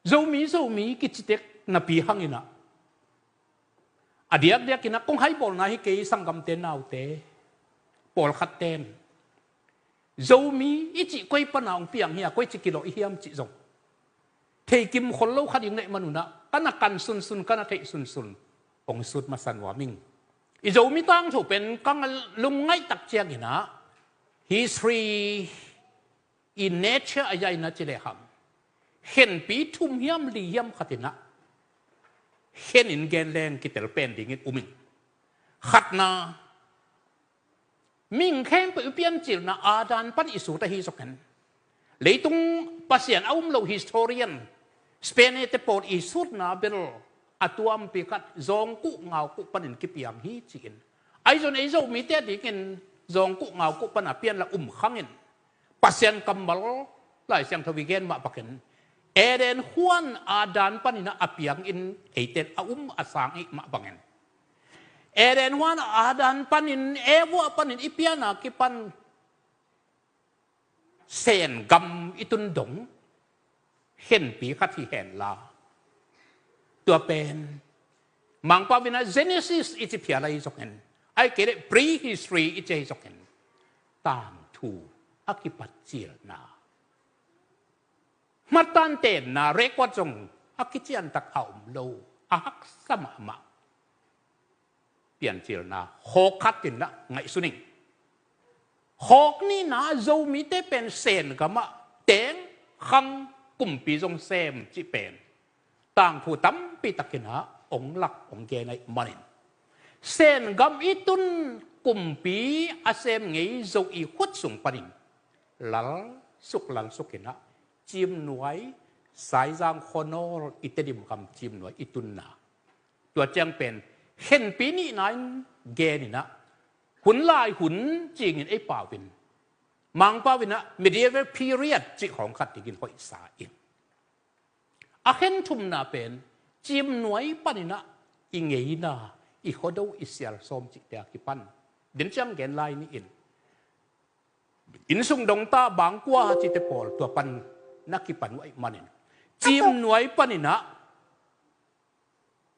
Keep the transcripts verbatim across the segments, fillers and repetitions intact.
Zomi, Zomi kicitek napi hanginah, a diakdiakinah kong haibawlna hi kei, sanggamte naute, pawlkhat ten Zomi i cih koi pana hong piang hi a, koi ci kilawh i hiam cih zong theikim khol lo kha ding neih manunah, ka na kan sunsun, ka na theih sunsun hong sut masa nuam ing. I Zomi tangthu pen ka lungngaih tak cianginah history i nature a yaina ci lehang, khenpi thum hiam li hiam khatinah khenin gen leng kitel pen dingin um ing. Khatna, mihing khempeuh i piancilna Adam pan i sut ahi zongin, leitung Pasian a um lo historian Spain-te pawl i sutna bel a tuampi khat zawngkuh ngaukuh panin kipiang hi ci-in, ahi zong ei Zomite a dingin zawngkuh ngaukuh pana pianla um khangin, Pasian kammal Lai Siangtho i gen mah bangin, Eden huan Adam paninah a piangin eite a um a sang i hih mah bangin, Eden huan Adam panin, Eva panin i piana kipan Sen gam i tun dong khenpi khat hi henla, tua pen Mangpau inah Genesis i ci phial ahi zongin, ahih kei leh prehistory i ci ahi zongin, tangthu a kipatcilna, hmatan tenna record zong a kiciantak a om lo, a haksa mahmah piancilna khawk khat inah ngaihsun ing. Khawk nihna, Zomite pen Sen gamah teng, khang, kumpi zong sem cih pen tangthu tampi takinah hong lak hong gen ahih manin, Sen gam i tun kumpi a sem ngei Zo i khut sung panin lal suk lal sukinah Cimnuai, Saizang, Khuanawl, i Tedim gam Cimnuai i tunna, tua ciang pen khenpi nihna in geninah, hun lai hun cingin ei pau in Mangpau inah medieval period cih khawng khat dingin hoihsa in, a khen thumna pen Cimnuai paninah i ngeina, i khuado, i sial sawm cihte a kipan, den ciang gen lai ni in, innsung dongta bangkua cihte pawl tua pan na kipan uh ahih manin, Cimnuai paninah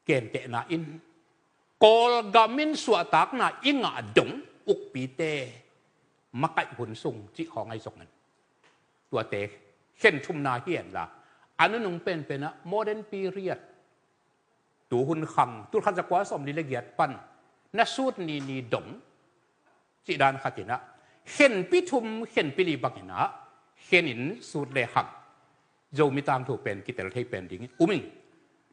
gentehna in Kawlgam in suahtakna i ngah dong ukpite makaih hun sung cih khawng ahi zongin, tuate khen thumna hi henla, a nunung penpenah modern period, tuhun khang, tulkhat zakua sawmli le giat pan na sut ni ni dong cih dan khatinah, khenpi thum khenpi li banginah khenin sut lehang, Zomi tangthu pen kitel thei pen dingin um ing.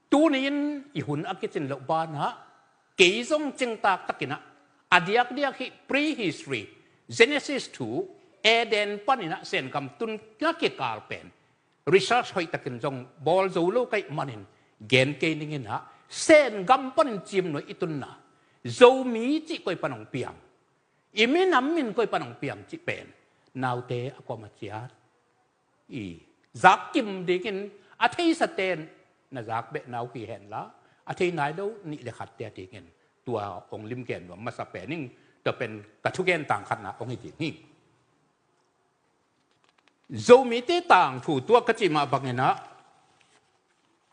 Tuni-in i hun a kicin loh banah kei zong cingtak takinah a diakdiak hih prehistory, Genesis thu, Eden paninah Sen gam tun na kikal pen research hoihtakin zong bawl zo lo ka hih manin, gen kei ninginah, Sen gam panin Cimnuai i tunna, Zomi cih koi pan hong piang, i minam min koi pan hong piang cih pen naute a kuamah ciat i zakkim dingin, a theisa ten na zak beh nau hi henla, a thei nai lo nih le khatte a dingin tua hong limgen nuam masa pen ing. Tua pen ka thugen tang khatna hong hi ding hi. Zomite tangthu tua ka cih mah banginah,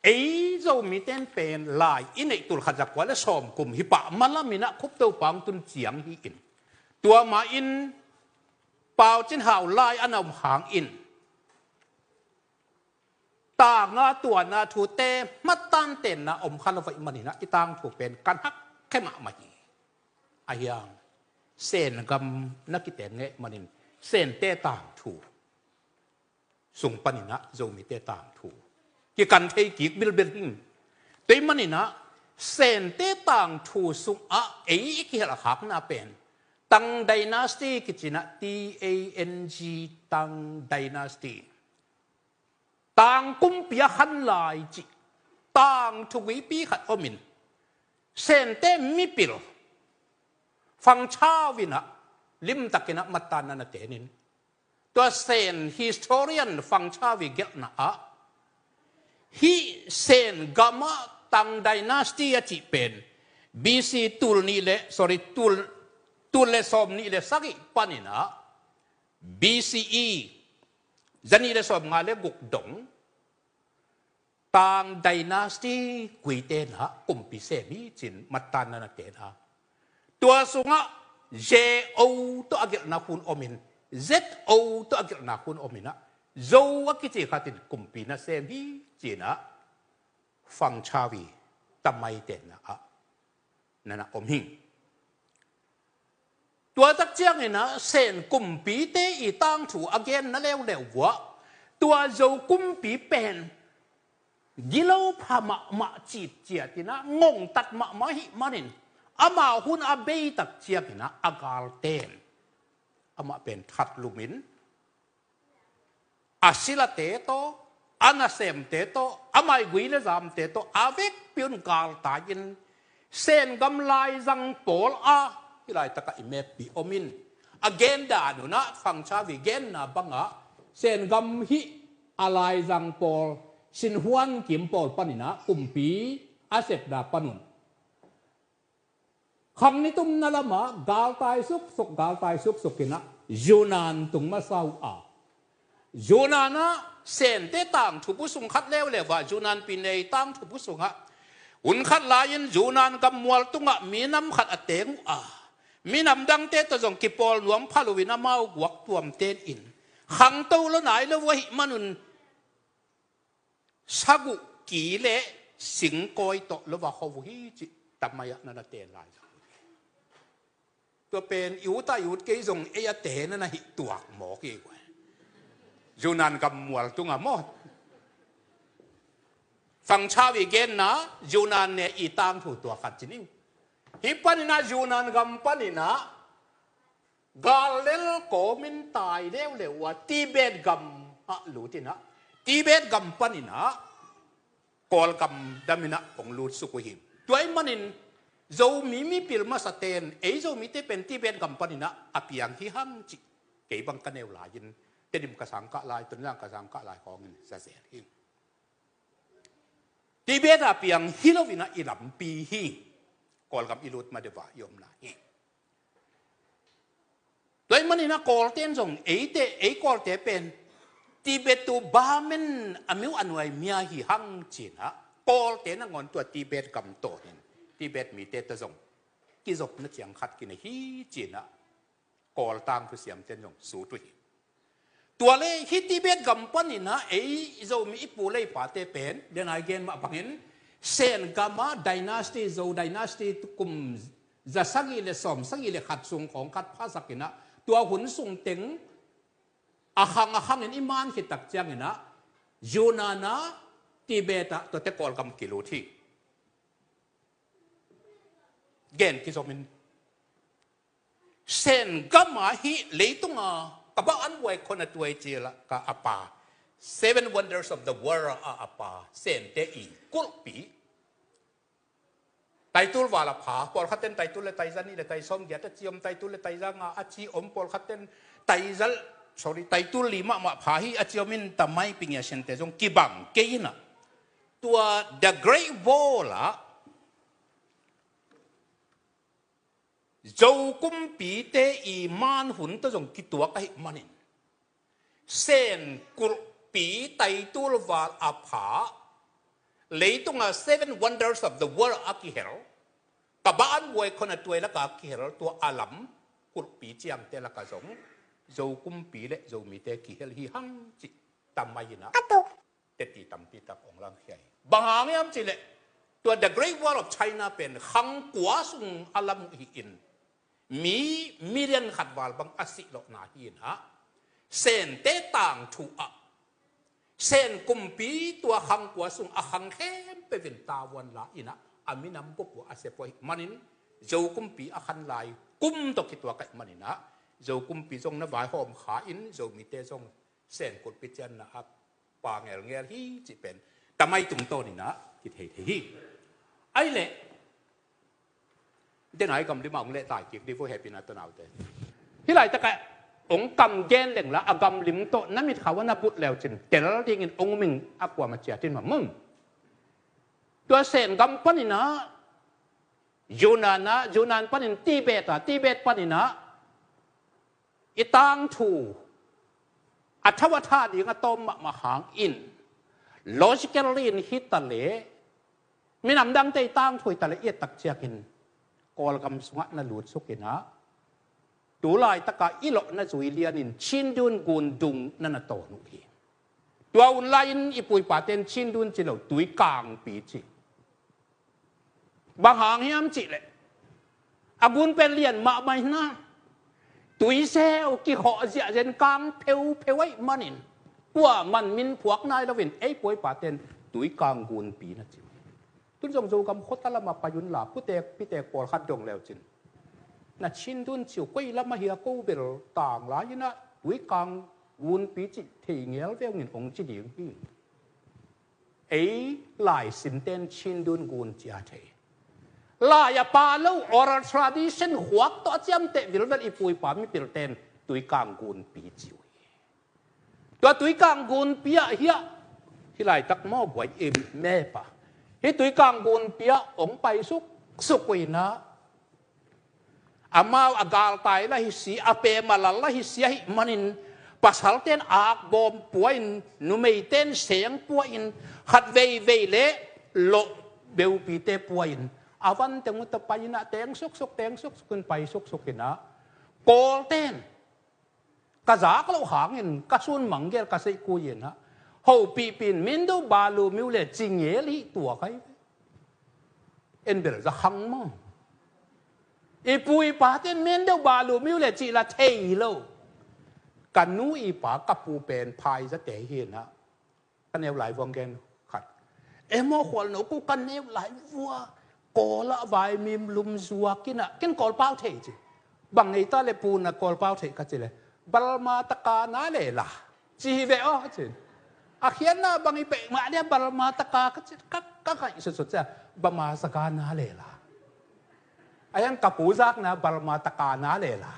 ei Zomite in pen lai i neih tulkhat zakua le sawm kum hi pah mala minah Khup Topa hong tun ciang hi-in, tua mah in Pau Cin Hau lai a na om hangin tanga tuana thute hmatan tenna om kha lo ahih maninah i tangthu pen kan hak khe mahmah hi. Ahi hang Sen gam na kiten ngei manin Sente tangthu sung paninah Zomite tangthu kikan thei kik bilbil hing. Tua ahih maninah Sente tangthu sungah ei i kihelh khakna pen Tang dynasty kicinah, T A N G, Tang dynasty, Tang kumpi a khan lai cih tangthu guipi khat omin, Sente mipil Fang Chau inah limtakinah matanna na tenin, tua Sen historian Fang Chau i gelhna ah hih Sen gamah Tang dynasty a cih pen B C tul nih le, sorry, tul, tul le sawm nih le sagih paninah B C E, za nih le sawm nga le guk dong, Tang dynasty kuite na kumpi sem hi cin mattan na na ten a. Tua sungah J O tawh a gelhna hun omin, Z O tawh a gelhna hun omin ah, Zo a kici khatin kumpi na sem hi cin ah, Fangchawi tamaite na ah na na om hi. Tua tak ciangin ah Sen kumpite i tangthu a genna leuleu uh ah, tua Zo kumpi pen gilo pha mahmah citciat in ah ngongtat mahmah ahih manin, ama hun a bei tak ciangin ah a galten amah pen thatlumin, a silate tawh, a nasemte tawh, a maigui le zamte tawh a vekpi un galtai-in, Sen gam laizang pawl a, hih laitakah i meppi omin, a gendan un ah Fangchawi genna bangah Sen gam hih a laizang pawl Sinhuan kim pawl panin ah kumpi a sepna panun, khang nitumna lamah galtai suksuk, galtai suksuk in ah Yunnan tung masa uh a, Yunnan ah Sente tangthu bu sung khat leuleu ah, Yunnan pi nei tangthu bu sungah, hun khat lai-in Yunnan gammual tungah minam khat a teng uh a, minam dangte tawh zong kipawl nuam pha loin amau guak tuamten in, khangto lo nai lo uh ahih manun, saguh ki le singkawi tawh lo va kho uh hi cih tamai ah na na ten lai. Tua pen i ut a i ut kei zong ei a te na na hih tuak mawk hi. Yunnan gammual tungah maw, Fangchawi genna Yunnan ne i tangthu tua khat ci ning. Hih panin ah Yunnan gam panin ah gal lel kawmin tai leuleu uh a, Tibet gam ah lut in ah, Tibet gam panin ah Kawlgam damin ah hong lutsuk uh hi. Tua ahih manin Zomi mipil masaten ei Zomite pen Tibet gam panin ah a piang hi hang cih kei bang ka neu lai-in, Tedim ka sangkah lai, Tonzang ka sangkah lai khawngin za zel hi. Tibet a piang hi loin ah i lampi hi. Kawlgam i lut ma deuh a i omna hi. Tua ahih manin ah Kawlte in zong eite, ei Kawlte pen Tibet tu bamen a miu a nuai mia hi hang ci-in ah, Kawlte nangawn tua Tibet gam tawnin Tibet mite tawh zong kizopna ciang khat kinei hi ci-in ah Kawl tangthu siamte in zong sut uh hi. Tua le hih Tibet gam panin ah ei Zomi i pu le i pate pen, den a i gen mah bangin, Sen gam ah dynasty, Zo dynasty kum za sagih le sawm sagih le khat sung khawng khat phasak in ah, tua hun sung teng a khang a khangin i man khit tak ciangin ah Yunnan ah, Tibet ah, tuate Kawlgam kilut hi. Gen kizomin, Sen gam ah hih leitung a kaba an buai khon a tuai cil ah ka a pa, Seven Wonders of the World a a pa, Sente i kulhpi, Taitul val a pha, pawlkhat ten Taitul le Taiza nih le Taisawm giat a ci om, Taitul le Taiza nga a ci om, pawlkhat ten Taiza, sorry, Taitul li mahmah pha hi a ci om in, tamai pi ngia Sente zong kibang kei in ah, tua The Great Wall ah Zo kumpite i man hun tawh zong kituak ahih manin, Sen kulhpi Taitul val a pha, leitung a Seven Wonders of the World a kihel, kaba an buai khon a tuai lak a kihel, tua a lam kulhpi ciangte lak ah zong Zo kumpi le Zomite kihel hi hang cih tamai in ah teti tampi tak hong langkhia hi. Bang hang hiam cih leh, tua The Great Wall of China pen khang kua sung a lam uh hi-in, mi million khat val bang a sih lawhna hi-in ah, Sente tangthu ah Sen kumpi tua khang kua sung a khang khempeuh in tavuan la in ah, a minam bup uh a sep uh ahih manin, Zo kumpi a khan lai kum tawh kituak ahih manin ah, Zo kumpi zong na vaihawm kha in, Zomite zong Sen kulhpi cianna a pa ngelngel hi cih pen tamai tungtawn in ah kithei thei hi. Ahih leh, den a i gamlim ah hong lehtai kik dih vo, hehpihna tawh naute. Hih laitak ah hong kam gen leng la, a gamlim tawh na mitkhau ah na but leu cin tel dingin hong um ing, a kuamah ciat in mah maw. Tua Sen gam panin ah, Yunnan ah, Yunnan panin Tibet ah, Tibet panin ah i tangthu a thau a tha ding a tawm mahmah hangin, Logically in hi ta leh, minam dangte i tangthu hi ta leh i et tak ciangin Kawlgam sungah na lut suk in ah, tu laitakah i lawhna zui lianin Chindwin gun dung na na tawn uh hi. Tua hun lai-in i pu i pate'n Chindwin ci lo, Tuikangpi ci. Bang hang hiam cih leh, a gun pen lian mahmah hi na, tuiseu kikhawh ziahziah in kang pheupheu ahih manin, kuaman min phuak nai loin ei pu ei pate'n Tuikang gunpi na ci uh hi. Tun zong Zogam khuata lamah pai un la, putek pitek pawlkhat dong leucin, na Chindwin ci uh koi lam ahi a, ko bel tanglai in ah Tuikang gunpi cih thei ngel ve ung in, hong ci ding hi. Ei laisimte'n Chindwin gun ci a thei. Lai a pha lo, oral tradition khuak tawh a ciamteh vilvel i pu i pa mipilte'n Tuikang gunpi ci uh hi. Tua Tuikang gunpi ah hiah, hih laitak maw, buai im mep a, hih Tuikang gunpi ah hong pai suksuk uh in ah, amau a galtai la hi si, a pem a lal la hi si ahih manin, pasalte'n akbawm pua in, numeite'n seng pua in, khat veivei leh lawh beupite pua in, a van teng uh tawh pai in ah, teng suksuk, teng suksuk in, pai suksuk in ah, Kawlte'n ka zak loh hangin ka sun manggel ka seihkui in ah, hopihpih in, mendeuh balu miu le ci ngel hi tuak ahi ve. En bel za khang maw. I pu i pate'n mendeuh balu miu le cih la thei lo. Ka nu i pa ka pu pen phaizate hi in ah, ka neu lai vuang gen khat. E maw, khualno, ko ka neu lai vua, Kawl ah vaimim lum zuak in ah, ken Kawl pau thei ci. Bang ngei ta leh pu na Kawl pau thei ka cih leh, Balma taka na le la, ci hi ve aw, ci. A khiatna bang i pei mah leh Balma taka ka ci, ka, ka ngaihsutsut cia, Bama saka na le la. A hiang ka pu zakna Balma taka na le la.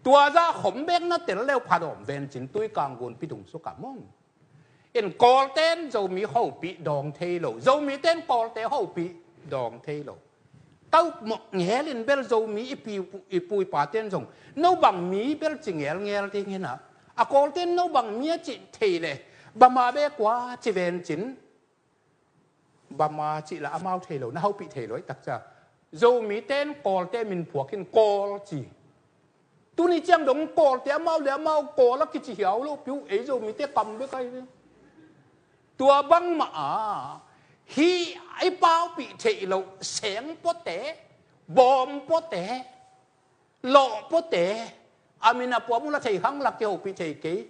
Tua zah khom bek na tel leu pha dawm ven cin, Tuikang gunpi dung suk a mong. In Kawlte'n Zomi hopih dawng thei lo, Zomite'n Kawlte hopih dawng thei lo. Ka up mawh ngel in bel Zomi i pi, i pu i pate'n zong no bang mi bel ci ngelngel ding hi in ah, a Kawlte'n no bang mi a cih thei leh, Bama be kua ci ven cin. Bama cih la amau thei lo, na hopih thei lo ahih tak cia, Zomite'n Kawlte min phuak in Kawl ci. Tuni ciang dong Kawlte amau le amau Kawl a kici hiau lo pi uh, ei Zomite kam bek ahi ve. Tua bangmah a, hih i paupih theih loh sengpawte, bawmpuate, lawhpuate, a min a puam uh la thei khang la, kihopih thei kei,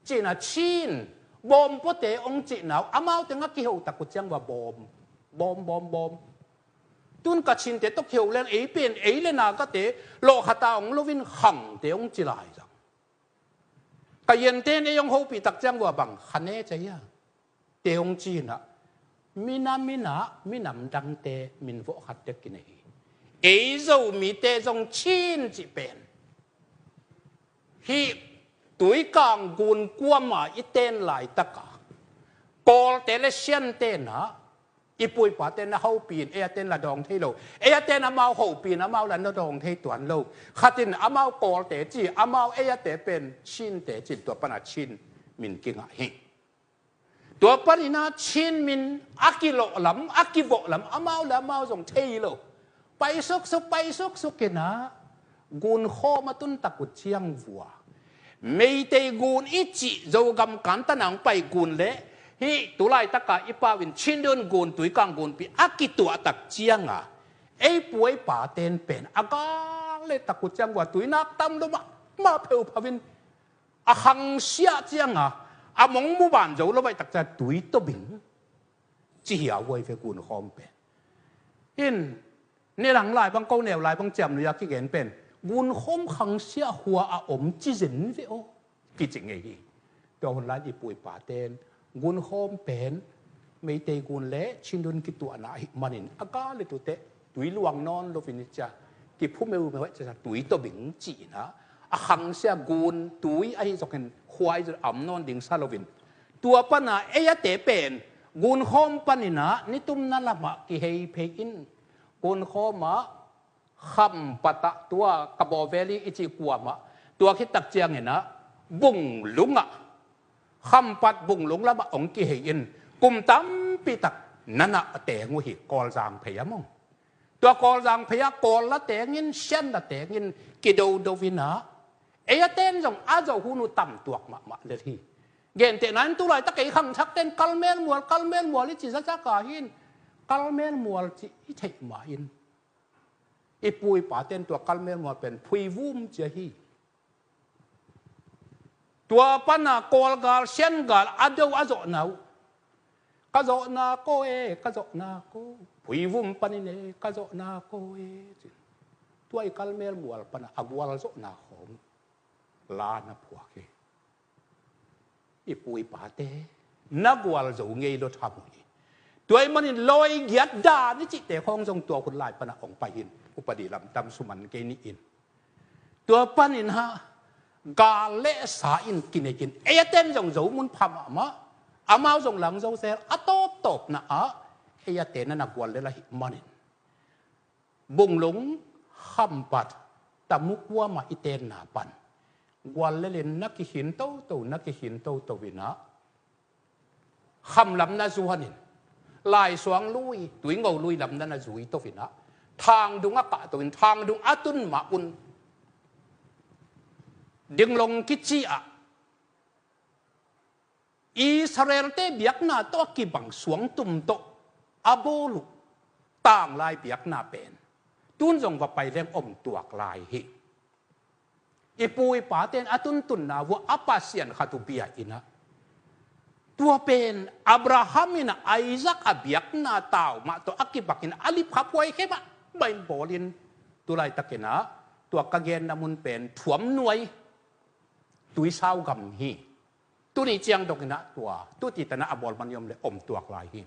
ci-in ah Chin, bawmpuate hong cihna uh, amau teng a kiho tak uh ciang va bawm, bawm, bawm, bawm. Tun Kachinte tawh kiho leng ei pen, ei le Nagate lawh khat a hong loin Khangte hong ci lai zang. Kayin te'n ei hong hopih tak ciang vua bang, Khane ci a hia, te hong ci-in ah, minam in ah minam dangte min vawh khat tek kinei hi. Ei Zomite zong Chin cih pen, hih Tuikang gun kuama i ten laitak a, Kawlte le Siante'n ah, i pu i pate'n na hopih in, ei a te'n la dawng thei lo. Ei a te'n amau hopih in, amau la na dawng thei tuan lo. Khat in amau Kawlte ci, amau ei a te pen Chinte ci-in, tua pan a Chin min kingah hi. Tua panin ah Chin min a kilawh lam, a kivawh lam, amau le amau zong thei lo. Pai suksuk, pai suksuk in ah, gun khawm a tun tak uh ciang vua, Meitei gun i cih Zogam kantan a hong pai gun le hih tu laitak a i pau in Chindwin gun, Tuikang gunpi a kituah tak ciang a, ei pu ei pate'n pen a gal le tak uh ciang vua, tuinak tam lo mahmah pheuphau in, a khangsiah ciang a, a mong mu ban zo lo ahih tak ciang, Tuitobing ci hiau uh ahi ve, gun khawm pen. In, nidang lai bang, ko neu lai bang ciamnuih a kigen pen, gun khawm khangsiah khua a om ci zen ve aw, kici ngei hi. Tua hun lai i pu i pate'n gun khawm pen Meitei gun le Chindwin kituahna ahih manin, a gal le tute tui luang nawn loin i cia, kiphu meumeu ahih ciang Tuitobing ci-in ah, a khangsiah gun tui ahi zongin khua ahi zong a om nawn ding sa loin, tua pan a ei a te pen gun khawm panin ah nitumna lamah kihei phei in, gun khawm ah Khampat ah, tua Kabaw Valley i cih kuam ah, tua khit tak ciangin ah Bunglung ah, Khampat Bunglung lamah hong kihei in, Kum tampi tak na na teng uh hi, Kawlzang phei ah maw. Tua Kawlzang phei ah Kawl la tengin, Sian la tengin, kidodo in ah, ei a ten zong a zawh hun uh tam tuak mahmah lel hi. Gentehna in tulaitak ei khangthak ten Kalmelmual, Kalmelmual i ci zakzak a hi in, Kalmelmual ci i theih ma in, i pu i pa ten tua Kalmelmual pen Phuivum ci a hi. Tua pan a Kawlgal, Siangal a do a zawhna uh, ka zawhna ko e, ka zawhna ko, Phuivum panin e, ka zawhna ko e, ci. Tua i Kalmelmual pan a a gualzawhna khawng la na phuak hi. I pu i pate na gualzo ngei lo tham uh hi. Tua ahih manin lawi giat dan i cihte khawng zong tua hun lai pan a hong pai hi in, upadi lam tam suman kei ni in. Tua panin ah gal le sa in kinei in, ei a ten zong zo mun pha mahmah, amau zong lang zo zel, a tawptawpna ah ei a ten na na gual lel ahih manin, Bunglung, Khampat, Tamukuam ah i tenna pan gual lel in na kikhin toto, na kikhin toto in ah, Kham lam na zuan in, Laisuang lui, Tuingo lui lam na na zui to in ah, Thangdung ah kah to in, Thangdung a tun mah un, Dinglong kici ah Israel-te biakna tawh a kibang suangtum tawh a bawl uh tanglai biakna pen tun zong va pai leng om tuak lai hi. I pu i paten a tuntunna vuah a Pasian khat uh bia in ah, tua pen Abraham in ah Isaac a biakna tau mah tawh a kibakin a lipkhap huai khe mahmah in bawlin, tulaitakin ah tua ka genna mun pen Thuamnuai, Tuisau gam hi. Tuni ciang dongin ah tua tuti tan ah a bawl man i om le om tuak lai hi.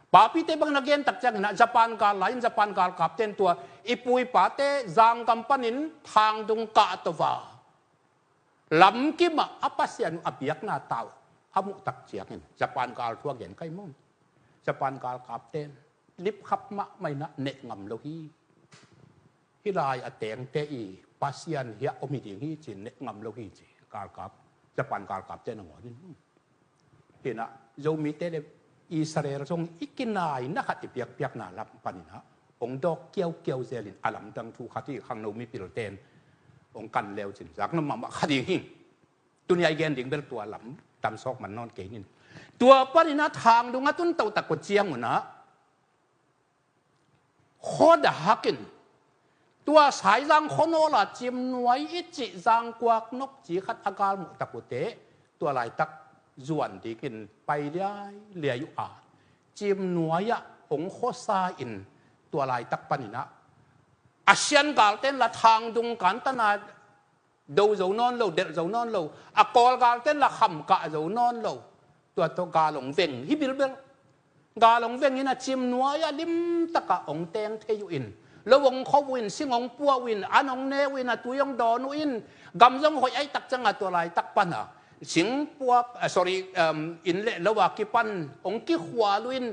Papite bang na gen tak ciangin ah Japan gal lai in, Japan galkapte in tua i pu i pate Zanggam panin Thangdung kah to a, lamkim ah a Pasian uh a biakna tau a muh tak ciangin, Japan gal thu a gen kai maw, Japan galkapte in lipkhap mahmah in ah neh ngam lo hi. Hih lai a tengte i Pasian hiah om hi ding hi ci-in neh ngam lo hi ci, galkap, Japan galkapte nangawn in. Hi in ah Zomite le Israel zong i kinaina khat i piakpiakna lam panin ah hong dawk kiaukiau zel in, a lamdang thu khat hi, khangno mipilten hong kan leu cin zakna mahmah kha ding hi. Tuni a i gen ding bel tua lam tamsawk man nawn kei nin. Tua panin ah Thangdung a tun totak uh ciang un ah, khuadahakin tua Saizang khuanawl a Ciimnuai i cih zangkuak nokci khat a galmuh tak uh teh, tua laitak zuan dingin pai liailiai uh a, Ciimnuai ah hong khuasa in, tua laitak panin ah a Sian galte in la Thangdung kantan a do zo nawn lo, delh zo nawn lo, a Kawl galte in la Kham kah zo nawn lo. Tua tawh gal hong veng hi bilbel. Gal hong veng in a Ciimnuai ah limtak ah hong teng thei uh in, lo hong kho uh in, sing hong pua uh in, an hong ne uh in, a tui hong dawn uh in, gam zong hoih ahih tak ciang a tua laitak pan a sing pua, ah, sorry, um, inn le lo a kipan hong kikhual uh in,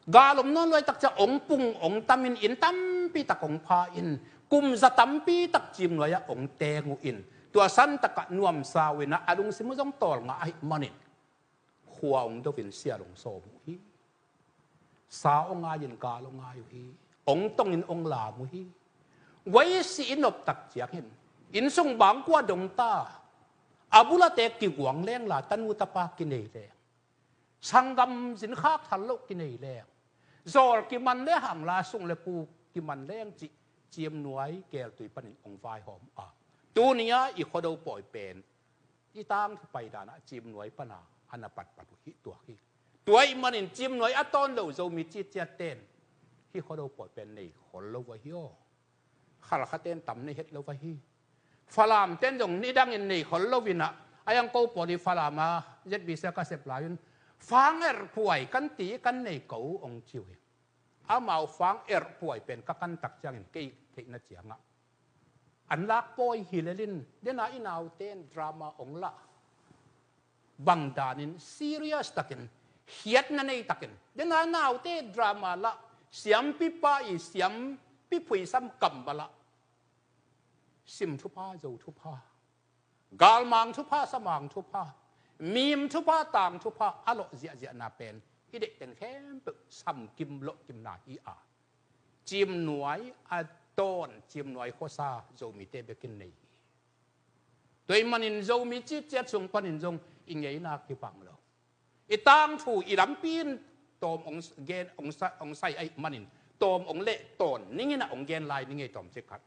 gal om nawn lo ahih tak ciang hong pung hong tam in, inn tampi tak hong pha in, kum za tampi tak Ciimnuai ah hong teng uh in, tua san tak ah nuamsa uh in ah, a lungsim uh zong tawlnga ahih manin khua hong do in sial hong sawm uh hi. Sa hong ngai in gal hong ngai uh hi. Hong tong in hong lam uh hi. Guai si i nop tak ciangin, inn sung bangkua dong ta, a bul a te kiguang leng la, tanu tapa kinei leng, sanggam zin khak thal loh kinei leng, zawl kiman le hang la, sung le pu kiman leng cih Ciimnuai keltui panin hong vaihawm a, tuni a i Khuado pawi pen i tangthu pai dan ah Ciimnuai pan a a na patpat uh hi tuak hi. Tua ahih manin Ciimnuai a tawn lo Zomi citciatte in hih Khuado pawi pen nei khol lo uh ahi aw. Khalkhate in tam nei het lo uh ahi. Falamte in zong nidangin nei khol lo in ah, a iang ko pawl i Falam a Z B C a ka sep lai un, fang erhpuai kan ti, kan nei ko uh hong ci uh hi. Amau fang erhpuai pen ka kan tak ciangin kei theihna ciangah an lak pawi hi lel in, dena i naute in drama hong lah, bang danin serious takin, khiatna nei takin, dena naute drama lah, siampipa i siampi phuisam kam bang lah, sim thupha, zo thupha, galmang thupha, samang thupha, mim thupha, tang thupha a lawh ziahziahna pen i deih teng khempeuh samkim lawhkimna hi a, ciimnuai a tawn, ciimnuai khuasa Zomite bekin nei hi. Tua ahih manin Zomi citciat sung panin zong i ngeina kibang lo. I tangthu, i lampi in tawm hong gen, hong sa, hong sai ahih manin tawm hong leh tawn ning in ah hong gen lai ning ei, tawmcik khat.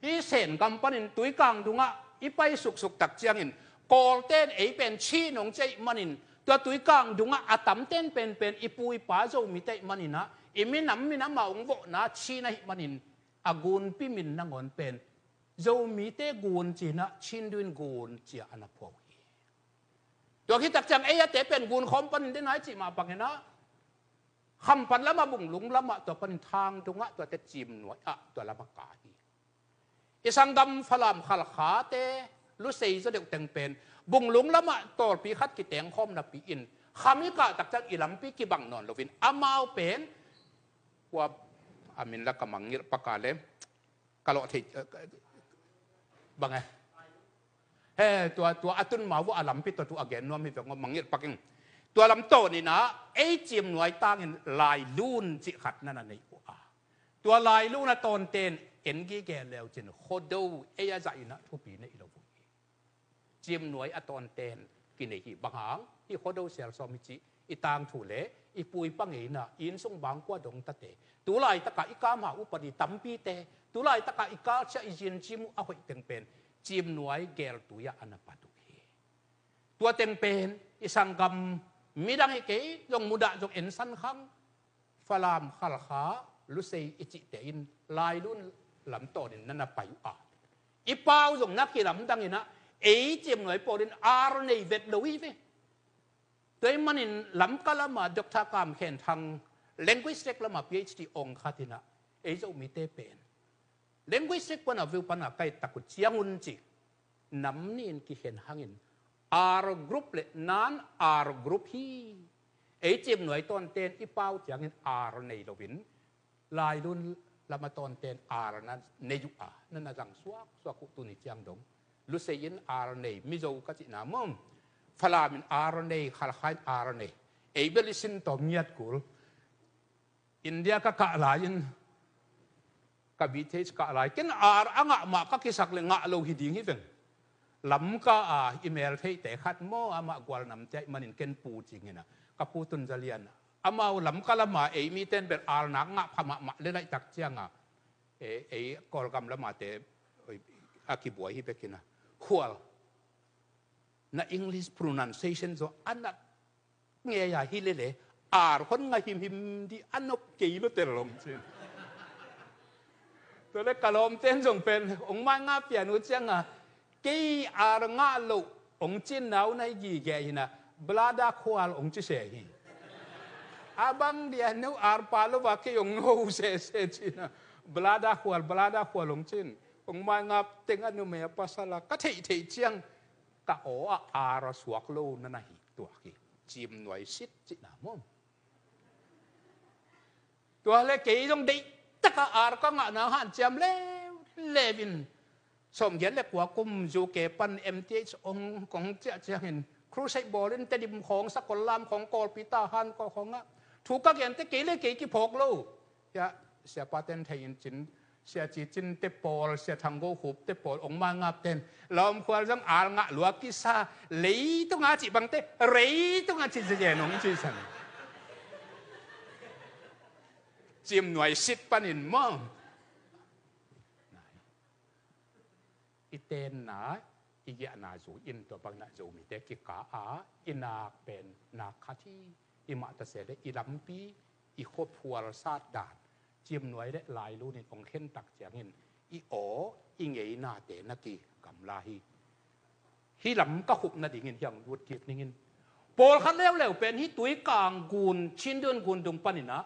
Hih Sen gam panin Tuikang dungah i pai suksuk tak ciangin Kawlte in ei pen Chin hong ci ahih manin, tua Tuikang dungah a tamten penpen i pu i pa Zomite ahih manin ah, i minam, minam a hong vawhna Chin ahih manin, a gunpi min nangawn pen Zomite gun ci-in ah, Chinduin gun ci-a a na phuak hi. Tua khit tak ciang ei a te pen gun khawm panin den ai cih mah bangin ah, Khampat lamah, Bunglung lamah, tua panin Thang dungah, tuate Ciimnuai ah tua lamah kah hi. I sanggam Falam, Khalkhate, Lusei zaw deuh teng pen Bunglung lamah tawlpi khat kiteng khawm napi-in, kham i kah tak ciang i lampi kibang nawn loin, amau pen, kua a min la ka mangngilh pak a le, ka lawh thei, eh, bang e? He, tua, tua a tun ma uh a lampi tua tu a gen nuam hi veng aw, mangngilh pak ing. Tua lam tawn in ah, ei Ciimnuai tangin Lailun cih khat na na nei uh a, tua Lailun a tawnten en gige leu cin Khuado ei a zah in ah thupi nei lo uh hi. Ciimnuai a tawnten kinei hi. Bang hang? Hih Khuado Sialsawm hi cih i tangthu le i pu i pa ngeina, i innsung bangkua dong tate, tu laitakah i kamha upadi tampite, tu laitakah i kalsia, i zincim uh a hoih teng pen Ciimnuai geltui ah a na pat uh hi. Tua teng pen i sanggam midang hi kei zong, mudah zong ensan khang, Falam, Khalkha, Lusei i cihte in Lailun lam tawnin na na pai uh a, i pau zong na kilamdang in ah, ei Ciimnuai pawlin ar nei vet lo hi ve. Tua ahih manin Lamka lamah Doctor Kam Khen Thang, linguistic lamah P H D ong khat in ah, ei Zomite pen linguistic pana view pana ka et tak uh ciangun ci, nam nih in kikhen hangin, R group le non-R group hi. Ei Ciimnuai tawnten i pau ciangin ar nei loin, Lailun lam a tawnten ar na nei uh a, na na zang suaksuak uh. Tuni ciang dong Lusei in ar nei, Mizo ka cihna maw, Falam in ar nei, Khalkha in ar nei. Ei bel i sin tawm ngiat kul. India ka kah lai-in, ka B Th kah lai, ken ar a ngah mah ka kisak le ngah lo hi ding hi veng. Lamka a i mel theihte khat maw, amah Gual namte ahih manin ken Pu ci ing in ah, ka pu Tun Za Lian, amau Lamka lama ei mite in bel ar nak ngah pha mahmah le laih tak cianga, ei, ei Kawlgam lamate a kibuai hi bek in ah, Khual, na English pronunciation zaw a na ngei a hi lele, ar hon ngah himhim dih a nop kei lo tel, hong ci in. Tua le ka lawmten zong pen hong maingap pian uh cianga, kei ar ngah loh hong ci in, nau na hi gige hi in ah, Blada Khual hong ci se hi. A bang dia no ar pha lo a kei hong ho sese ci in ah, Blada Khual, Blada Khual hong ci in. Hong maingap teng a numei a pasal a ka theihtheih ciang, ka aw ah ar a suak lo na na hi tuak hi. Ciimnuai sit cihna maw. Tua le kei zong deihtak a ar ka ngahna hanciam leuleu in, sawmgiat le kua kum U K pan M Th ong kong ciah ciangin, crusade bawlin Tedim khawng, Sakol lam khawng, Kawlpi, Tahan khawng ah thu ka gente kei le kei kiphawk lo. Hiah siapaten thei in cin, Sia Ci Cin te pawl, Sia Thang Go Khup te pawl, hong maingap ten, Lawm Khual zong ar ngah lua kisa, leitung a cih bangte, reitung a cih zazen hong ci san. Ciimnuai sit panin maw. I tenna, i giahna zui in, tua bangin ah Zomite kikah a, i nak pen nak khat hi. I mah ta se le i lampi, i khuaphual sat dan, Ciimnuai le Lailun in hong khen tak ciangin, i aw, i ngeinate na kigamla hi. Hih lam ka khup nadingin hiang lut kik ning in. Pawlkhat leuleu pen hih Tuikang gun, Chinduin gun dung panin ah,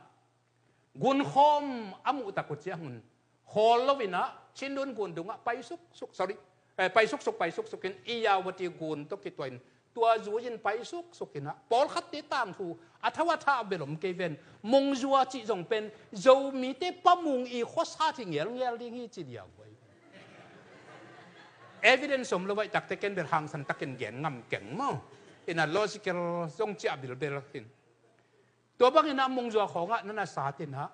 gun khawm a muh tak uh ciangun, khawl lo in ah, Chinduin gun dungah pai suksuk, sorry, eh, pai suksuk, pai suksuk in, Irrawaddy gun tawh kituah in, tua zui in pai suksuk in ah, pawlkhatte tangthu a thau a thah bel om kei ven. Mungzua cih zong pen Zomite Pa Mung i khuasat hi ngelngel ding hi ci dia uh ahi. Evidence om lo ahih takte ken bel hangsan takin gen ngam keng maw. In a logical zong ciah bilbel hin. Tua bangin a mungzua khawngah na na sat inah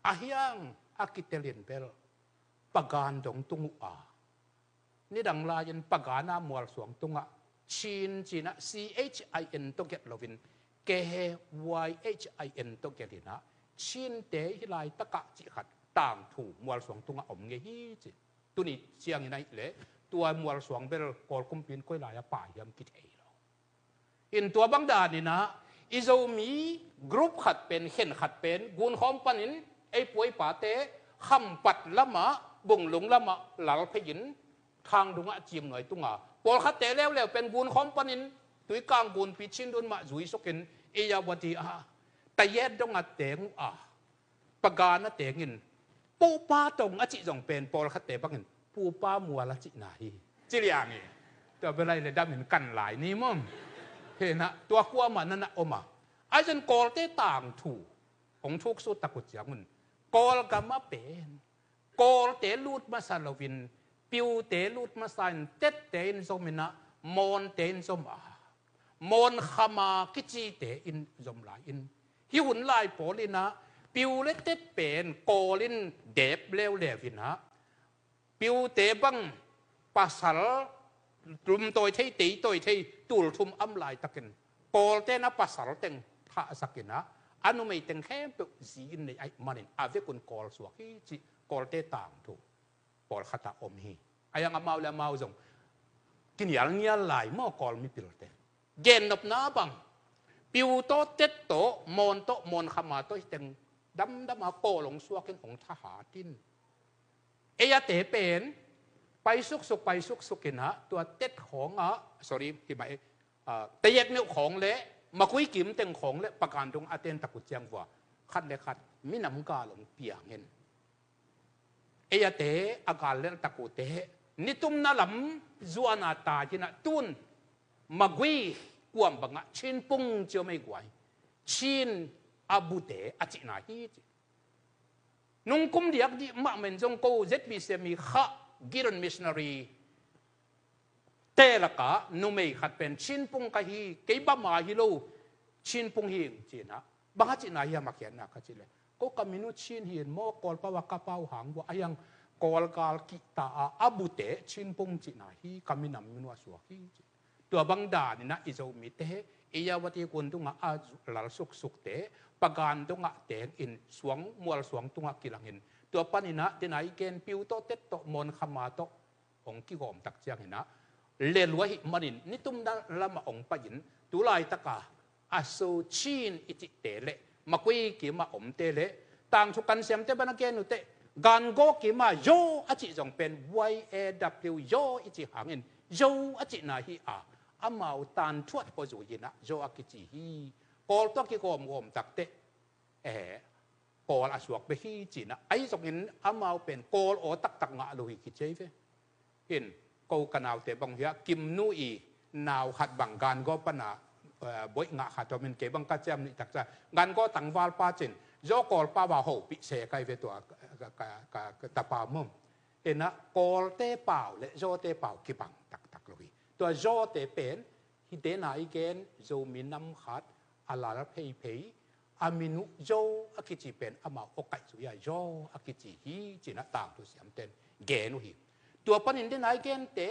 a hiang a kitelin bel Pagan dong tung uh a, nidang lai-in Pagan a mualsuang tungah Chin cinah C H I N tawh gelh loin K H Y H I N tawh gelh inah Chinte hih laitakah cih khat tangthu mualsuang tungah om ngei hi ci. Tuni ciangin ahih leh tua mualsuang bel Kawl kumpi in koi lai-ah pai hiam kithei lo. In tua bang daninah i Zomi group khat pen, khen khat pen gunkhawm panin ei puaipate Khampat lamah, Bunglung lamah lal phei-in Thangdungah Cimnuai tunga, pawlkhatte leuleu pen gunkhawm panin Tuikang gunpi Chindwin mah zuisukin Irrawaddy ah Tayet dongah teng uh a, Pagan a tengin Pupa Tong a cih zong pen pawlkhatte bangin Pupa Mual a cihna hi ci liang hi. Tua bel ahih leh damin kan lai ni maw. Hinah tua kuamah na na om a, ahi zongin Kawlte tangthu hong thuksut tak uh ciangun Kawlgam ah pen Kawlte lut masa loin Piute lut masa in Tette in zom inah, Mawnte in zom a, Mawn Khama kicite in zom lai-in, hih hun lai pawl inah Piu le Tet pen Kawl in dep leuleu inah, Piute bang pasal lumtawi thei, teitawi thei, tulthum om laitakin Kawlte na pasal teng thahsak inah a numei teng khempeuh zi in nei ahih manin a vekun Kawl suak hi cih Kawlte tangthu pawlkhatah om hi. A hiang amau le amau zong kinialngial lai maw Kawl mipilte. Gennopna bang Piu tawh, Tet tawh, Mawn tawh, Mawn Khama tawh hih teng damdama Kawl hong suakin hong thahat in, ei ate pen pai suksuk, pai suksuk inah tua Tet khawngah, sorry, himah ei, ah, Tayet meuh khawng le Magui kim teng khawng le Pagan dong a ten tak uh ciang vua khat le khat minam gal hong piang in, ei ate a gal lelh tak uhte nitumna lam zuana tai inah tun Magui kuam bangah Chin Pung ci om ei guai, Chin a bute a cihna hi ci. Nungkum diak dih mahmah in zong ko Z B C mi khah Gideon missionary te lakah numei khat pen Chin Pung ka hi, kei Bama hi lo, Chin Pung hi ing ci inah, bang a cihna hiam a khiatna ka cih leh, ko ka min uh Chin hi in maw, Kawlpau a ka pau hang vua, a hiang Kawlgal kihta a a bute Chin Pung cihna hi, ka minam min uh a suak hi ci. Tua bang daninah i Zomite Irrawaddy gun tungah a lal suksukte Pagan dongah tengin suang, mualsuang tungah kilangin, tua paninah dena i gen Piu tawh, Tet tawh, Mawn Khama tawh hong kigawm tak cianginah lelua ahih manin nitumna lamah hong pai-in, tu laitaka a so Chin i cihte le Magui kimah omte le tangthu kan siamte bana gen uh teh, Gangaw kimah Yaw a cih zong pen Y A W Yaw i cih hangin Zo a cihna hi a, amau tanthuat pawh zui inah Yaw a kici hi. Kawl tawh kigawmgawm tak teh, eh, Kawl a suak bek hi ci inah, ahi zongin amau pen Kawl aw taktak ngah lo hi kici ei ve. Hin, ko ka naute bang hiah Kimnu i nau khat bang Gangaw pana, eh, boih ngah khat om in, kei bang ka ciam nih taksa Gangaw tangvalpa cin Yaw Kawlpau a hopih se kai ve tua ka, ka, ka, ka tapa mum. Hinah Kawlte pau le Zawte pau kibang taktak lo hi. Tua Zawte pen hih dena i gen Zomi nam khat a lal pheiphei, a min uh Zo a kici pen amau aw kaih zui a Yaw a kici hi ci inah tangthu siamten gen uh hi. Tua panin dena i gente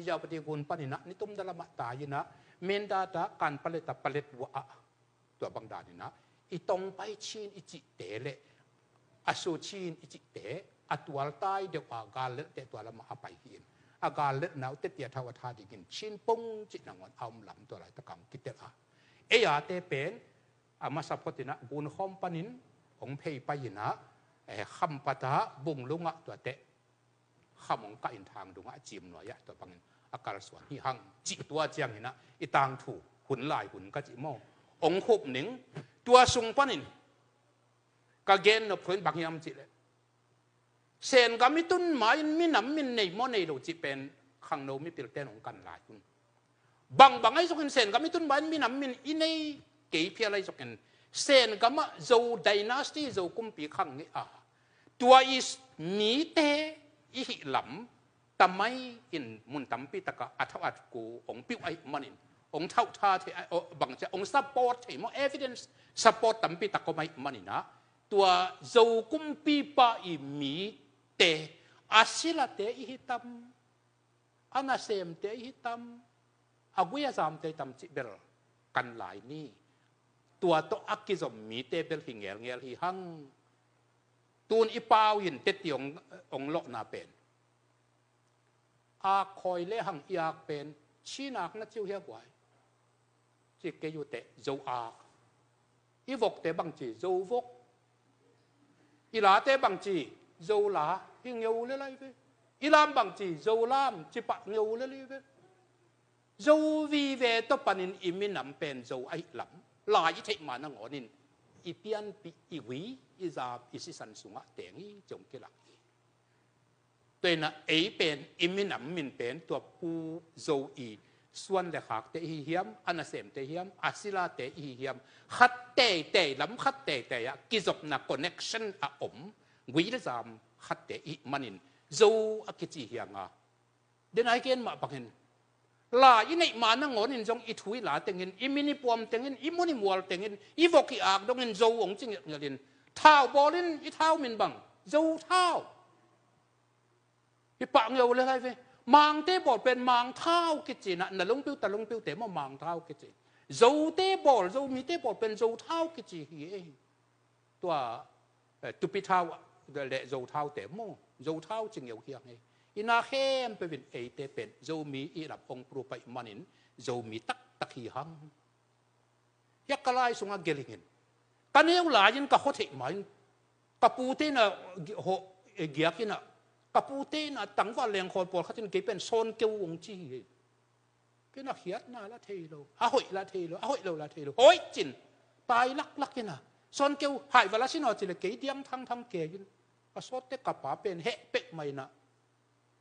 Irrawaddy gun paninah nitumna lamah tai inah Mindat ah Kanpalet ah Paletwa ah, tua bang daninah i tongpai Chin i cihte le a su Chin i cihte a tualtai deuh a gal lelhte tua lamah a pai hi in, a gal lelhna uh teti a thau a tha dingin Chin Pung cih nangawn a om lam tua laitakah hong kitel a, ei ate pen a masa photinah gunkhawm panin hong phei pai inah, eh, Khampat ah, Bunglung ah tuate kham hong kah in Thangdung ah Cimnuai ah tua bangin a kalsuan hi hang cih tua cianginah i tangthu hun lai hun ka cih maw hong khup ning. Tua sung panin ka gen nop thu in bang hiam cih leh, Sengam i tun ma-in minam min nei maw nei lo cih pen khangno mipilten hong kan lai un. Bangbang ahi zongin Sengam i tun ma-in minam min i nei kei phial ahi zongin Sengam ah Zo dynasty, Zo kumpi khang ngei a, tua i mite i hih lam tamai in mun tampi takah a thau a ku hong piuh ahih manin hong thauhtha thei, a, bang ci a, hong support thei maw, evidence support tampi tak om ahih manin ah, tua Zo kumpipa i mite, a silate i hi tam, a nasemte i hi tam, a gui a zamte i tam cih bel kan lai ni. Tua tawh a kizom mite bel hi ngelngel hi hang. Tun i pau in teti hong, hong lawhna pen, ak khawi le hang i ak pen, Chin ak na ci uh hia guai? Ci kei uh teh, Zo ak. I vokte bang ci? Zo vok. I late bang ci? Zo la. Hi ngeu le lai ve. I lam bang ci? Zo lam. Ci pah ngeu le lai ve. Zo vive tawh panin i minam pen Zo ahih lam, lai i theih ma nangawnin i pianpih, i gui, i zam, i sisan sungah teng hi ci hong kilang hi. Tua inah ei pen, i minam min pen tua Pu Zo i suan le khakte i hi hiam, a nasemte i hi hiam, a silate i hi hiam, khat teitei, lam khat teitei ah kizopna connection a om, gui le zam khatte i hih manin Zo a kici hi hang a. Denai gen mah bangin, lai i neih ma nangawnin zong i thu i la tengin, i min i puam tengin, i mun i mual tengin, i vok i ak dongin Zo hong ci ngelhngelhin, thau bawlin, i thau min bang? Zo thau. Hi pah ngeu le lai ve. Mangte bawl pen Mang thau kici inah, na lungpiu ta lungpiute maw Mang thau kici. Zote bawl, Zomite bawl pen Zo thau kici hi ei. Tua, eh, Tupi thau le Zo thaute maw, Zo thau ci ngeu hi hang ei. Inah khempeuh in eite pen Zomi i lam hong prupai manin Zomi taktak hi hang. Hiah ka lai sungah gelingin, ka neu lai-in ka hua theih ma-in, ka pute inah gi-, hua, eh, giak inah, ka pute inah tangval lengkhawl pawlkhat in kei pen Sawnkeu hong ci hi. Kei na khiatna la thei lo, a hoih la thei lo, a hoih lo la thei lo, hoih cin, tai laklak inah, Sawnkeu hai vala sin aw ci le kei diang thangthang kei in, ka sawtte ka pa pen heh pek mah inah,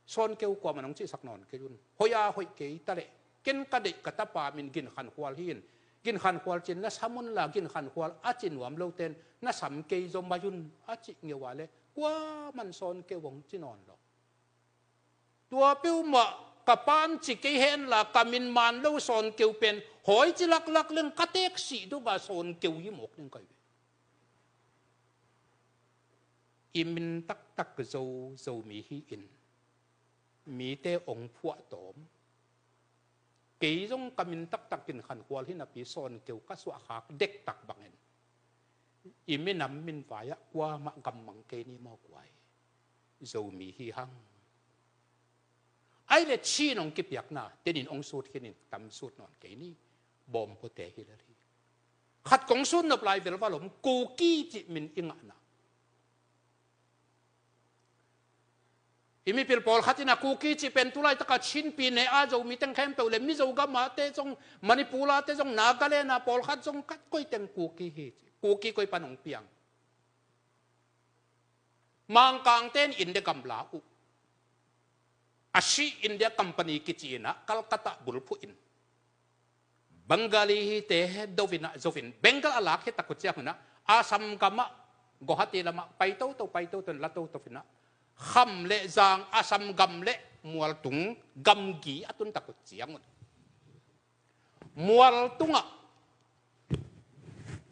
Sawnkeu kuamah nong cihsak nawn kei un. Hoih a hoih kei ta leh, ken ka deih ka tapa min Gin Khan Khual hi in, Gin Khan Khual cin na sam un la, Gin Khan Khual a ci nuam loten na sam kei zaw mai un, a cih ngeu a le kuaman Sawnkeu hong ci nawn lo. Tua peuhmah ka pan ci kei hen la, ka min man lo Sawnkeu pen hawi ci laklak leng ka teek sih dong a Sawnkeu hi mawk ding ka hi ve. I min taktak Zo, Zomi hi-in mite hong phuahtawm. Kei zong ka min taktak Gin Khan Khual hi napi Sawnkeu ka suahkhak dektak bangin i minam min vai-ah kuamah gammang kei ni maw guai? Zomi hi hang. Ai le Chin hong kipiakna tenin hong sut khin in, tam sut nawn kei ni. Bawm pawte hi lel hi. Khat kong sut nop lai velval om, Kuki cih min i ngahna. I mipil pawlkhat inah Kuki cih pen tulaitaka Chin pi ne a Zomi teng khempeuh le Mizo gamate zong, Manipur ate zong, Nagaland a pawlkhat zong, khat koi teng Kuki hi ci. Kuki koi pan hong piang? Mangkangte in India gam la uh. A si India Company kici inah Calcutta bulphuh in, Bengali hite do inah zo in, Bengal a lak hi tak uh ciang inah Assam gamah, Guwahati lamah pai toto, pai toto in la toto inah, kham le zang, Assam gam le mualtung gamgi a tun tak uh ciang un, mualtungah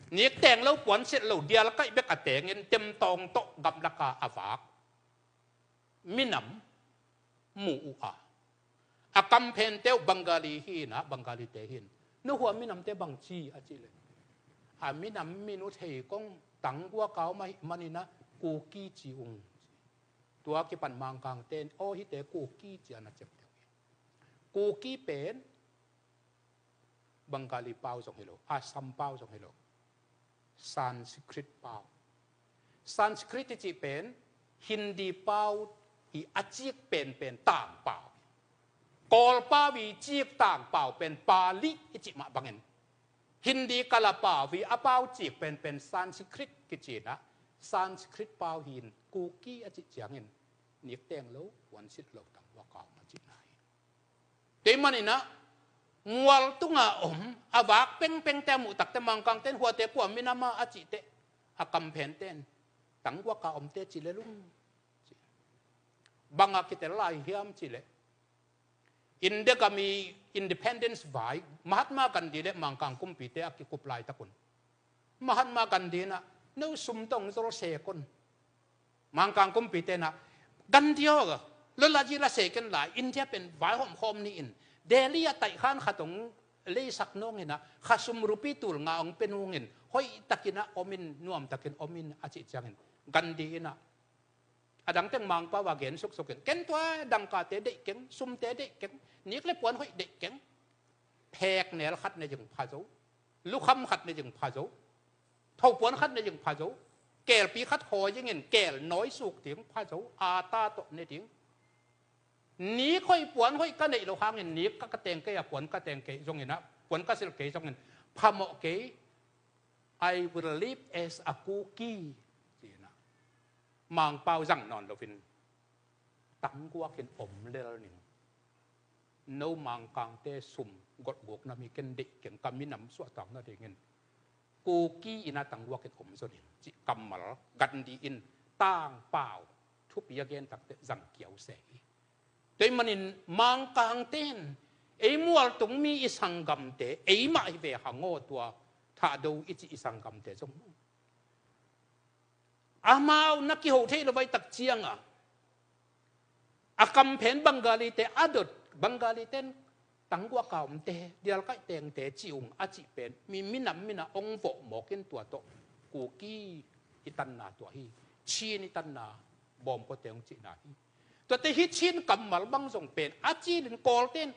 nikteng lo, puansilh lo, dialkaih bek a tengin, temtawng tawh gamlaka a vak minam mu uh a, a kamphente uh Bengali hi inah, Bengalite hi in, na hua minamte bang ci a cih leh, a minam min uh thei kong, tangguak a om ahih man inah Kuki ci ung. Tua kipan Mangkangte in, aw hihte Kuki ci a na ciamteh uh hi. Kuki pen Bengali pau zong hi lo, Assam pau zong hi lo, Sanskrit pau. Sanskrit i cih pen Hindi pau i a cik penpen tangpau. Kawl pau i cik tangpau pen Pali i cih mah bangin, Hindi kala pau i a pau cik penpen Sanskrit kici inah, Sanskrit pau hi in Kuki a cih ciangin nikteng lo, puansilh lo, tangguak a om a cihna hi. Tua ahih man inah mualtunga om, a vak pengpengte a muh takteh Mangkangte in huate kua minam a cih teh, a kamphente in tangguak a omte ci lel ung. Bang a kitel lai hiam cih leh, India gam i independence vai Mahatma Gandhi le Mangkang kumpite a kikup laitak un, Mahatma Gandhi in ah, no sum tawh zol sek un. Mangkang kumpite in ah, Gandhi aw, lolaji la sek in la, India pen vaihawm khawm ni in, Delhi ah taihkhan khat hong leisak nawng in ah, kha sum rupi tul nga hong pia nung in, hoihtakin ah om in, nuamtakin om in, a cih ciangin, Gandhi in ah, a dang teng Mangpau a gen suksuk in, ken tua dangkate deih keng, sumte deih keng, nik le puan hoih deih keng, pheknel khat ne zing pha zo, lukham khat ne zing pha zo, thopuan khat ne zing pha zo, kelpi khat khawi zingin kel nawi suk ding pha zo, ata tawh ne ding. Nik hoih puan hoih ka neih loh hangin nik ka, ka teng kei a, puan ka teng kei zongin ah, puan ka silh kei zongin phamawh kei. "I will live as a Kuki," ci-in ah, Mangpau zang nawn loin tangguakin om lel ning. No Mangkangte sum golhgukna mi ken deih keng, ka minam suahtakna dingin Kuki in ah tangguakin om zaw ning, cih kammal Gandhi in Tangpau thupi a gen takteh zang kiau se hi. Tua ahih manin Mangkangte in ei mualtung mi i sanggamte, eimah hi ve hang aw, tua Thahdo i cih i sanggamte zong, amau na kiho thei lo vai tak ciang a, a kamphen Bengalite a dot, Bengalite in tangguak a omte, dialkaih tengte ci ung a cih pen mi, minam min ah hong vawh mawk in, tua tawh Kuki i tanna tua hi, Chin i tanna, bawmkawte hong cihna hi. Tuate hi Chin kammal bang zong pen a cilin Kawlte in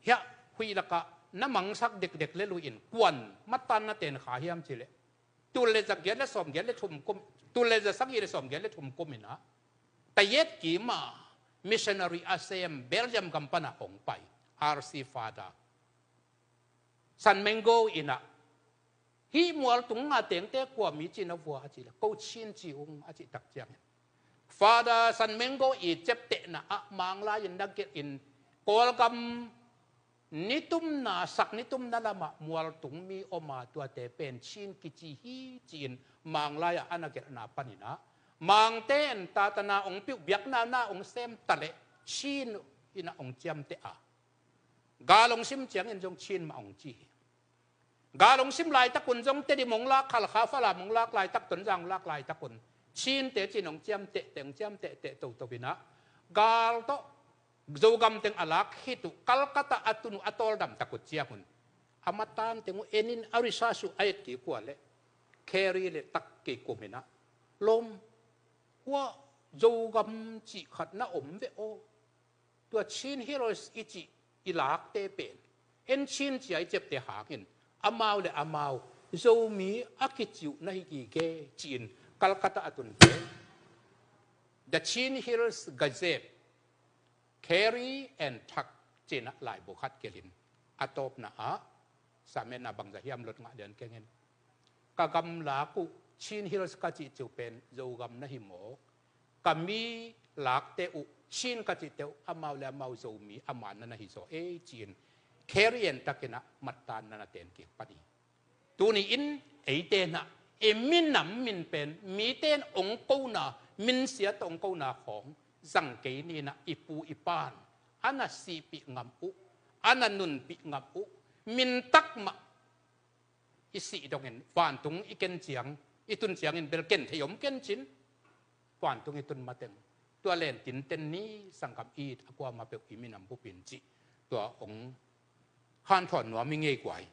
hiah huih lakah na mangsak dekdek le lui in, kuan mattan na ten kha hiam cih leh, tul le za giat le sawm giat le thum kum, tul le za sagih le sawm giat le thum kum in ah, Tayet Kim a missionary a sem Belgium gam pan a hong pai R C Father San Menggo in ah, "Hih mualtung nga tengte kua mi ci na vua?" a cih leh, "Ko Chin ci ung," a cih tak ciangin, Father San Menggo i ciaptehna ah Manglai in na gelh in, Kawlgam nitumna, sak nitumna lamah mualtung mi om a, tuate pen Chin kici hi, ci-in Manglai ah a na gelhna panin ah, Mangte in tatana hong piuh, biakna na hong sem ta leh Chin in ah hong ciamteh a, gal hong sim ciangin zong Chin mah hong ci hi. Gal hong sim laitak un zong Tedim hong lak, Halkha, Falam hong lak laitak, Tonzang hong lak laitak un Chinte ci-in hong ciamtehteh, hong ciamtehteh toto in ah, gal tawh Zogam teng a lak khit uh, Calcutta a tun uh a tawldam tak uh ciang un, a mattan teng uh en in a research uh a et kik uh leh, Carey le tak kei kum in ah, "Lawm, hua Zogam cih khat na om ve aw. Tua Chin Hills i cih i lakte pen en Chin ci-a i ciapteh hangin, amau le amau Zomi a kici uh na hi gige," ci-in Calcutta a tunte The Chin Hills Gazette, Carey and Tuck ci-in ah laibu khat gelhin, a tawpna ah, sametna bangzah hiam lot ngah lian keng in, "Ka gamlak uh Chin Hills ka cih ciu pen Zogam na hi mawk, ka mi lakte uh Chin ka cihte uh amau le amau Zomi a manna na hi zaw ei," ci-in Carey and Tuck in ah mattanna na ten kik pan hi. Tuni in eite in ah i minam min pen mite in hong kona, minsia tawh hong kona khawng zang kei ni in ah, i pu i pa'n a na sihpih ngam uh, a na nunpih ngam uh, mintak mah i sih dongin vantung i ken ciang, i tun ciangin bel ken thei om ken cin, vantung i tun mateng tua len tinten ni, sanggam it a kuamah peuh i minam bupin cih tua hong hanthawn nuam i ngei guai.